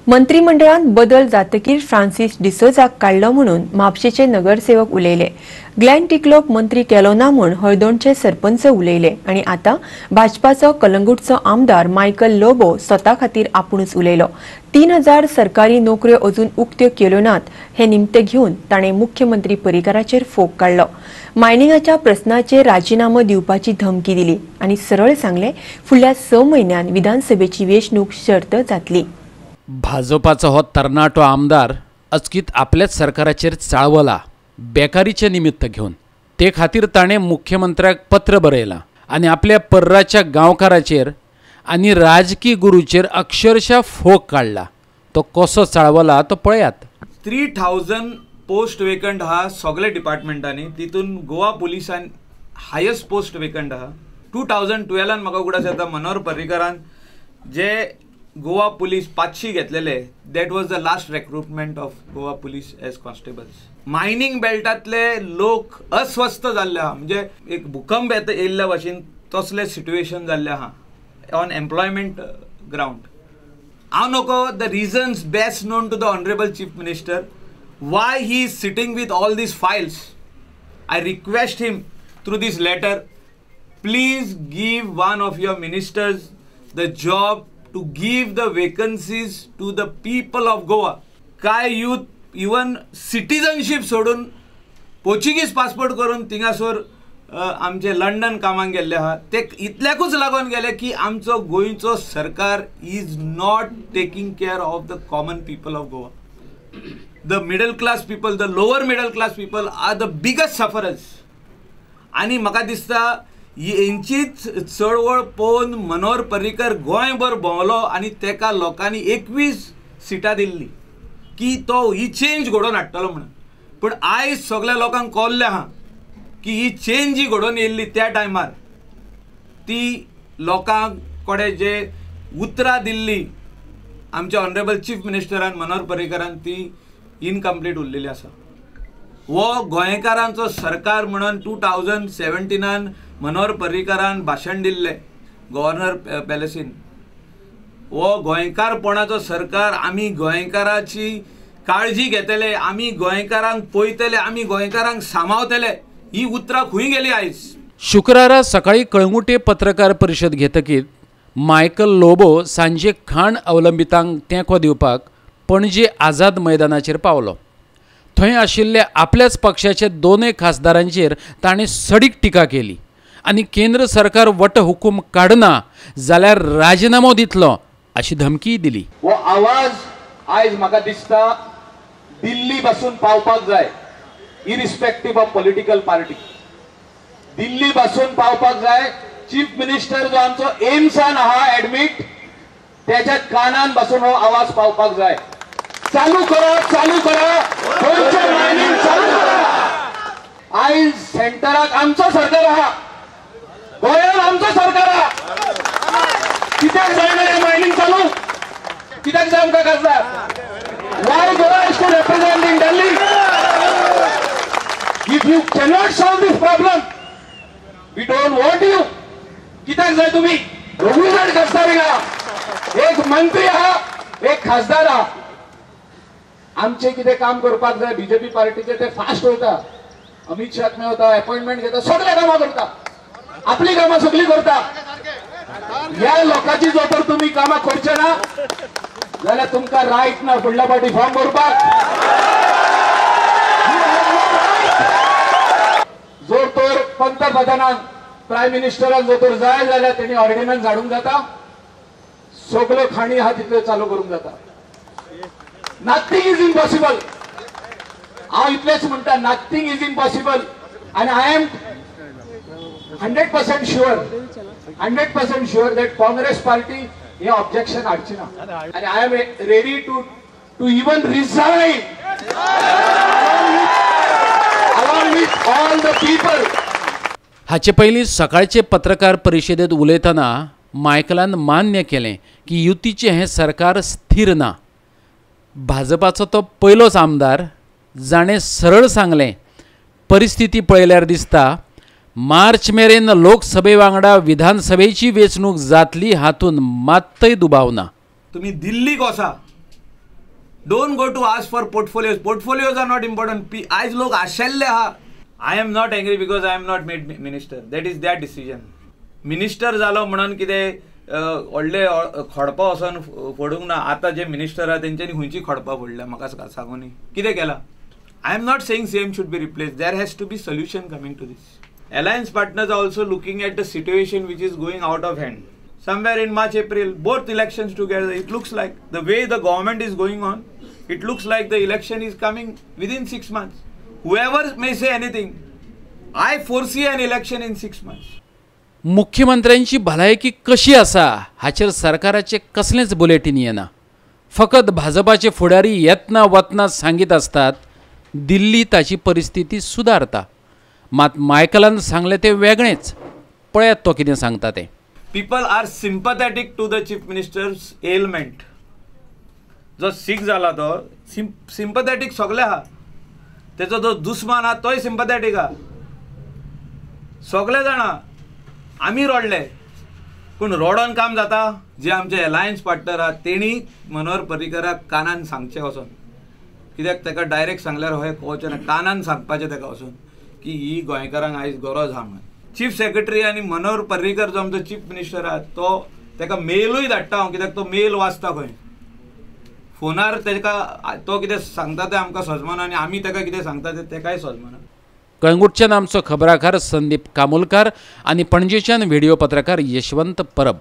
मंत्रिमंडळांत बदल जातकीर फ्रांसिस डिसोजाक काडलो म्हणून म्हापशेचे नगरसेवक उलयले. ग्लॅन टिकलोक मंत्री केलो ना म्हूण हळदोणचे सरपंच उलयले आनी आतां भाजपाचो कलंगूटचो आमदार मायकल लोबो स्वता खातीर आपुणूच उलयलो. 3000 सरकारी नोकऱ्यो अजून उक्त्यो केल्यो नात हे निमते घेवन ताणें मुख्यमंत्री पर्रीकाराचेर फोग काडलो. मायनिंगाच्या प्रस्नाचेर राजिनामो दिवपाची धमकी दिली आनी सरळ सांगलें फुडल्या 6 म्हयन्यांत विधानसभेची वेंचणूक शर्त जातली. भाजपाचो हो तरणाटो आमदार अचकीत आपल्याच सरकाराचेर चाळवला बेकारीचें निमित्त घेवन. ते खातीर ताणें मुख्यमंत्र्याक पत्र बरयलां आनी आपल्या पर्राच्या गांवकाराचेर आनी राजकी गुरूचेर अक्षरशः फोग काडला. तो कसो चाळवला तो पळयात. 3000 पोस्ट वेकंट आहा सगळे डिपार्टमेंटांनी, तितून गोवा पुलिसान हायस्ट पोस्ट वेकंट आहा. 2012 म्हाका उगडास येता मनोहर पर्रीकारान जे गोवा पुलीस 500 घेतलेले, that was the last recruitment of Goa police as constables. Mining बेल्टांतले लोक अस्वस्थ जाल्ले आहा, म्हणजे एक भूकंप येता येयल्ल्या भाशेन तसलें सिट्युएशन जाल्लें आहा ऑन एम्प्लॉयमेंट ग्रावंड. हांव नको the reasons best known to the honourable chief minister why he is sitting with all these files. I request him through this letter, please give one of your ministers the job to give the vacancies to the people of Goa. काय youth even citizenship सोडून Portuguese passport करून थिंगासर आमचे London कामाक गेल्ले आहा, ते इतल्याकूच लागून गेले की आमचो गोंयचो सरकार is not taking care of the common people of Goa. The middle class people, the lower middle class people are the biggest sufferers. आनी म्हाका दिसता हेंचीच चळवळ पळोवन मनोहर पर्रीकर गोंयभर भोंवलो आनी तेका लोकांनी 21 सिटां दिल्ली की तो ही चेंज घडोवन हाडटलो म्हणून. पूण आयज सगळ्या लोकांक कळ्ळें आहा की ही चेंज जी घडोवन येयल्ली त्या टायमार ती लोकां कडेन जे उतरां दिल्ली आमच्या ऑनरेबल चीफ मिनिस्टरान मनोहर पर्रीकरान ती इनकम्प्लीट उरलेली आसा. हो गोंयकारांचो सरकार म्हणून 2017 मनोहर पर्रीकारान भाशण दिल्लें गव्हर्नर पॅलेसीन. हो गोंयकारपणाचो सरकार, आमी गोंयकाराची काळजी घेतले, आमी गोंयकारांक पळयतले, आमी गोंयकारांक सांबाळतले, ही उतरां खंय गेली आयज? शुक्रारा सकाळी कळंगुटे पत्रकार परिशद घेतकीत मायकल लोबो सांजे खाण अवलंबितांक तेंको दिवपाक पणजे आझाद मैदानाचेर पावलो. थंय आशिल्ल्या आपल्याच पक्षाचे दोनूय खासदारांचेर ताणें सडीक टिका केली आनी केंद्र सरकार वट हुकूम काडना जाल्यार राजिनामो दितलो अशी धमकीय दिली. हो आवाज आयज म्हाका दिसता दिल्ली पासून पावपाक जाय, irrespective of political party. Delhi पासून पावपाक जाय. चीफ मिनिस्टर जो आमचो एम्सान आहा एडमीट, त्याच्या कानान बसून हो आवाज पावपाक जाय. चालू करा, चालू करा, गोंयचें मायनिंग चालू करा. आयज सेंटराक आमचो सरकार आहा, गोंयांत आमचो सरकार आहा, कित्याक जायना हें मायनिंग चालू? कित्याक जाय आमकां खासदार? Why Goa is to represent in Delhi? If you cannot solve this problem, we don't want you. कित्याक जाय तुमी? दोगूय जाण खासदार आहा, एक मंत्री आहा, एक खासदार आहा. आमचे कितें काम करपाक जाय बीजेपी पार्टीचे ते फास्ट वयता, अमित शाह मेळता, अपॉइंटमेंट घेता, सगळे कामां करता, आपली कामां सगळीं करता. ह्या लोकांची जर तर तुमी कामां करचे ना जाल्यार तुमकां रायट ना फुडल्या फावटी फॉर्म भरपाक. जर तर पंतप्रधानान प्रायम मिनिस्टरान जर तर जाय जाल्यार तेणी ऑर्डिनन्स हाडूंक जाता, सगळ्यो खाणी आहा तितल्यो चालू करूंक जाता. Nothing is impossible. हांव इतलेंच म्हणटा, नथींग is impossible. आनी I am 100% sure, 100% sure that Congress party हे ऑब्जेक्शन हाडची ना. आनी I am ready to even resign along with all the people. हाचे पयलीं सकाळचे पत्रकार परिशदेंत उलयतना मायकलान मान्य केलें की युतीचें हें सरकार स्थीर ना. भाजपाचो तो पयलोच आमदार जाणें सरळ सांगलें, परिस्थिती पळयल्यार दिसता मार्च मेरेन लोकसभे वांगडा विधानसभेची वेंचणूक जातली हातूंत मात्तय दुबाव ना. तुमी दिल्लीक वचा, Don't go to ask for portfolios. Portfolios are not important. आयज लोक आशेल्ले आहा. I am not angry because I am not made minister. That is their decision. Minister जालो म्हणून कितें व्हडले खडपां वचोन फोडूंक ना. आतां जे मिनिस्टर आहा तेंच्यांनी खंयची खडपां फोडल्या म्हाका सांगूनी कितें केलां. I am not saying CM should be replaced. There has to be solution coming to this. Alliance partners are also looking at the situation which is going out of hand. Somewhere in March, April, both elections together, it looks like the way the government is going on, it looks like the election is coming within 6 months. Whoever may say anything, I foresee an election in 6 months. मुख्यमंत्र्यांची भलायकी कशी आसा हाचेर सरकाराचे कसलेंच bulletin येना. फकत भाजपाचे फुडारी येतना वतना सांगीत आसतात दिल्ली ताची परिस्थिती सुदारता. मात मायकलान सांगलें तें वेगळेंच. पळयात तो कितें सांगता तें. People are sympathetic to the chief minister's ailment. जो सीक जाला तो सिम्पथेटीक सगळे आहा. तेचो जो दुस्मान आहा तोय सिम्पथेटीक आहा. सगळे जाणा आमी रडले पूण रडोन काम जाता. जे आमचे अलायन्स पार्टनर आहा तेणी मनोहर पर्रीकराक कानान सांगचें वचोन, कित्याक ताका डायरेक्ट सांगल्यार हय कळचें ना, कानान सांगपाचें ताका वचोन की ही गोंयकारांक आयज गरज आहा म्हणून. चीफ सेक्रेटरी आनी मनोहर पर्रीकर जो आमचो चीफ मिनिस्टर आहा तो ताका मेलूय धाडटा हांव, कित्याक तो मेल वाचता खंय फोनार ताका तो कितें सांगता तें आमकां सजमना आनी आमी ताका कितें सांगता तें ताकाय सजमना. कळंगूटच्यान आमचो खबराकार संदीप कामोलकार आनी पणजेच्यान व्हिडिओ पत्रकार यशवंत परब.